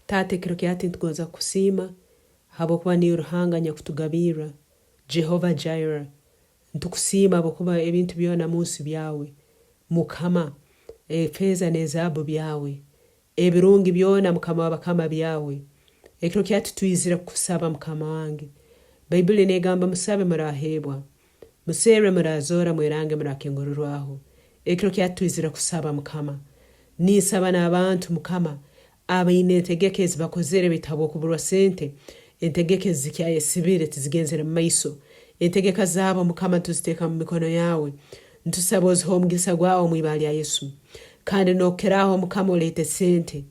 Taata ekiro kya hati nitugonza kukusiima habwokuba niiwe Ruhanga anyakutugabirra, Jehovah Jireh. Nitukusiima habwokuba ebintu byona munsi byawe, Mukama, efeeza n'ezaabu byawe, ebirungi byona Mukama w'abakama byawe. Ekiro kya hati twizire kukusaba Mukama wange. Baibuli negamba musabe muraheebwa, muserre murazoora mwerange murakingururwaho. Ekiro kya hati twizire kusaba Mukama. Ninsaba n'abantu Mukama abaine entegeka ezi bakozere baitu habw'okuburwa sente, entegeka ezi zikyayesibire tizigenzere mu maiso. Entegeka zaabo Mukama ntuziteeka mu mikono yaawe. Ntusaba ozihe omugisa gwawe omu ibara lya Yesu. Kandi n'okukiraho Mukama oleete sente.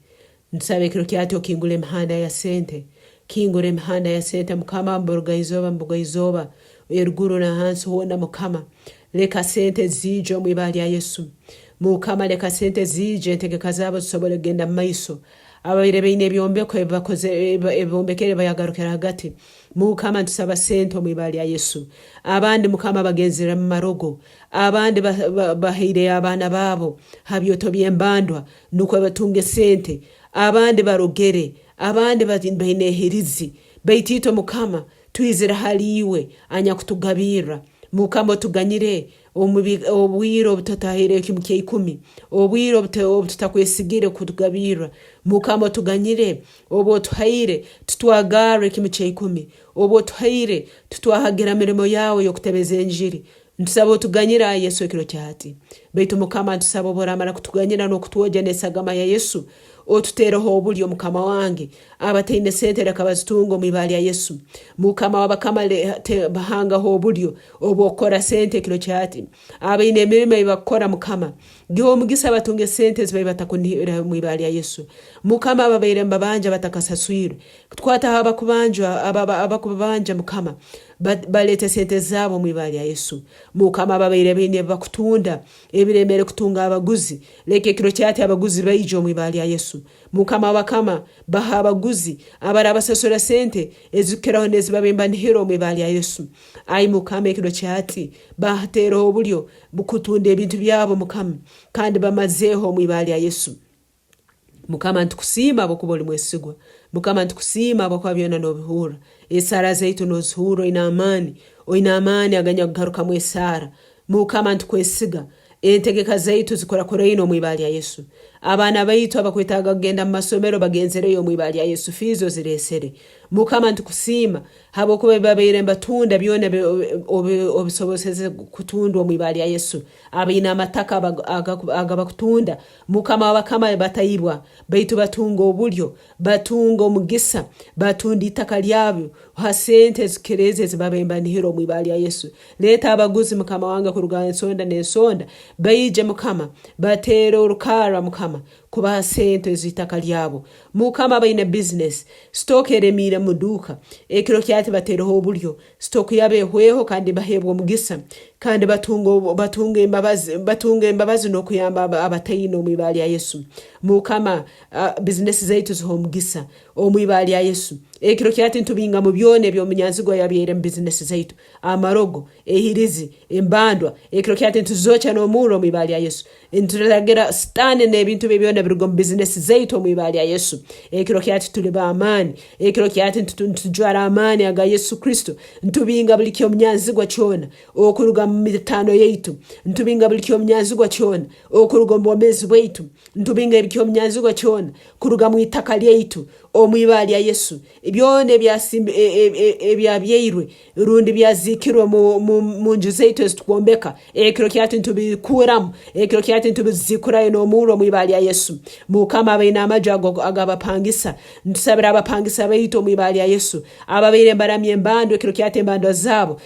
Ntusaba ekiro kya hati okingule emihanda ya sente. Kingura emihanda ya sente Mukama mu burugaizooba mu bugwaizooba, eruguru na hansi hoona Mukama. Leka sente ziije omu ibara lya Yesu. Mukama leka sente ziije entegeka zaabo zisobole kugenda mu maiso. Ababaire baine ebyombeko ebi ebibombekere bayagarukira hagati. Mukama ntusaba sente omu ibara lya Yesu. Abandi Mukama bagenzere mu marogo. Abandi bahaireyo abaana baabo ha byoto by'embandwa nukwo batunge sente. Abandi barogere, abandi baine ehirizi. Baitu itwe Mukama Twizire hali iwe anyakutugabirra. Mukama otuganyire omu obwire obu tutahaireyo kimu kya ikumi, obwire obu tutakwesigire kutugabirra. Mukama otuganyire obu otuhaire titwagarra ekimu kya ikumi, obu otuhaire titwahagira mirimo yawe ey'okutebeza enjiri. Ntusaba otuganyire ai Yesu ekiro kya hati. Baitu Mukama ntusaba obu oramara kutuganyira n'okutwogya n'esagama ya Yesu, otutereho obulyo Mukama wange. Abataine sente leka bazitunge omu ibara lya Yesu. Mukama w'abakama hangaho obulyo obw'okukora sente ekiro kya hati. Abaine emirimo ei bakukora Mukama, giha omugisa batunge sente ezi babaire batakunihira omu ibara lya Yesu. Mukama ababaire nibabanja batakasaswirwe, Tukwataho abakubanjwa abakubabanja Mukama, baleete sente zaabo omu ibara lya Yesu. Mukama ababaire baine ebibakutunda ebiremere kutunga abaguzi, leka ekiro kyati abaguzi baije omu ibara lya Yesu. Mukama w'abakama, baha abaguzi abarabasasura sente ezikukiraho n'ezibabembanihire omu ibara lya Yesu. Ai Mukama ekiro kyati bateereho obulyo kutunda ebintu byabo Mukama, kandi bamazeeho omu ibara lya Yesu. Mukama nitukusiima habwokuba oli mwesigwa. Mukama nitukusiima habwokuba byona nobihurra. Esaara zaitu nozihurra oine amaani, oine amaani aganyakugarukamu esaara. Mukama nitukwesiga. Entegeka zaitu zikurakuraine omu ibara lya Yesu. Abaana baitu abakwetaaga kugenda mu masomero bagenzereyo omu ibara lya Yesu fiizi ozireesere. Mukama nitukusiima habwokuba ebibabaire nibatunda byona obisoboseze kutundwa omu ibara lya Yesu. Abaine amataka agabakutunda Mukama w'abakama bataibwa, baitu batunga obulyo, batunga omugisa, batunda itaka lyabo ha sente ezikira ezi ezibabembanihire omu ibara lya Yesu. Leeta abaguzi, Mukama wange, kuruga ensonda n'ensonda, baije, Mukama, bateere orukarra, Mukama, kubaha sente ez'itaka lyabo. Mukama, baine bizinesi, sitooka eremiire mu duuka, ekiro kyati bateereho obulyo, Sitoku yabo ehweho kandi baheebwe omugisa kandi batunge embabazi, batunge embabazi n'okuyamba abataine omu ibara lya Yesu. Mukama, bizinesi zaitu zihe omugisa omu ibara lya Yesu. Ekiro kyati ntubingamu byona eby'omunyanzigwa yabyaire mu bizinesi zaitu, amarogo, ehirizi, embandwa. Ekiro kyati ntuzokya n'omurro omu ibara lya Yesu. Nituragira Sitaane n'ebintu bye byona biruga omu bizinesi zaitu omu ibara lya Yesu. Ekiro kyati tuli b'amaani. Ekiro kyati nitujwara amaani aga Yesu Kristo. Ntubinga buli ky'omunyanzigwa kyona okuruga mu mitaano yaitu. Ntubinga buli ky'omunyanzigwa kyona okuruga omu bwomeezi bwaitu. Ntubinga eby'omunyanzigwa kyona kuruga mu itaka lyaitu omu ibara lya Yesu. Byona ebyabyairwe rundi byaziikirwe mu nju zaitu ezitukwombeka, ekiro kyati nitubikuuramu, ekiro kyati nitubizikurayo n'omurro omu ibara lya Yesu. Mukama abaine amaju ag'abapangisa, nitusabira abapangisa baitu omu ibara lya Yesu, ababaire nibaramya embandwa ekiro kyati embandwa zaabo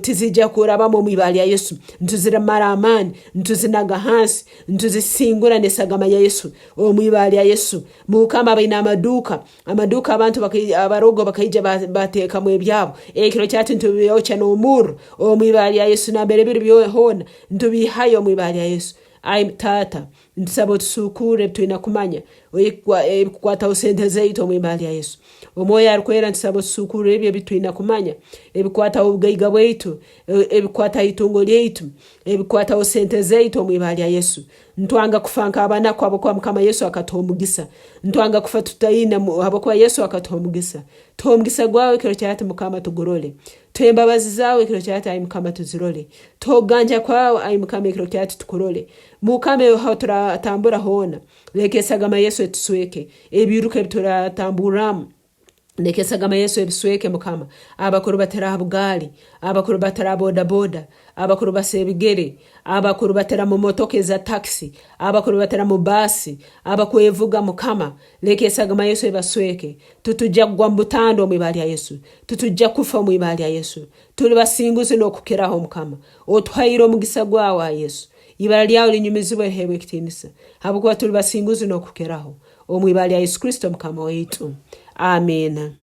tiziija kurabamu omu ibara lya Yesu. Nituzimara amaani, nituzinaga hansi, nituzisingura n'esagama ya Yesu omu ibara lya Yesu. Mukama abaine amaduuka, Amaduuka abantu abarogo bakaija bateekamu ebyabo. Ekiro kyati nitubyokya n'omurro omu ibara lya Yesu nambere biri hoona nitubiihayo omu ibara lya Yesu. Ai Taata, Ntusaba otusuukurre ebi twina kumanya ebikukwataho sente zaitu omu ibara lya Yesu. Omwoyo Arukwera ntusaba otusuukurre ebyo ebi twina kumanya ebikukwataho obugaiga bwaitu, ebikukwataho itungo lyaitu, ebikukwataho sente zaitu omu ibara lya Yesu. Ntwanga kufa nk'abanaku habwokuba Mukama Yesu akatuha omugisa. Ntwanga kufa tutaine habwokuba Yesu akatuha omugisa. Tuhe omugisa gwawe ekiro kya hati Mukama tugurole. Tuhe embabazi zaawe ekiro kya hati ai Mukama tuzirole. Tuhe okuganja kwawe ai Mukama ekiro kya hati tukurole. Mukama ahu turatambura hoona, leka esagama Yesu etusweke. Ebiiruka ebi turatamburramu, leka esagama Yesu ebisweke Mukama. Abakurubatira ha bugaali, abakurubatira ha bodaboda, abakurubasa ebigere, abakurubatira mu motoka eza takisi, abakurubatira mu baasi, abakwevuga Mukama, leka esagama Yesu ebasweke. Titujja kugwa mu butandwa omu ibara lya Yesu. Titujja kufa omu ibara lya Yesu. Tuli basinguzi n'okukiraho Mukama. Otuhaire omugisa gwawe ai Yesu. Ibara lyawe linyumizibwe liheebwe ekitiinisa habwokuba tuli basinguzi n'okukiraho. Omu ibara lya Yesu Kristo Mukama waitu. Amiina.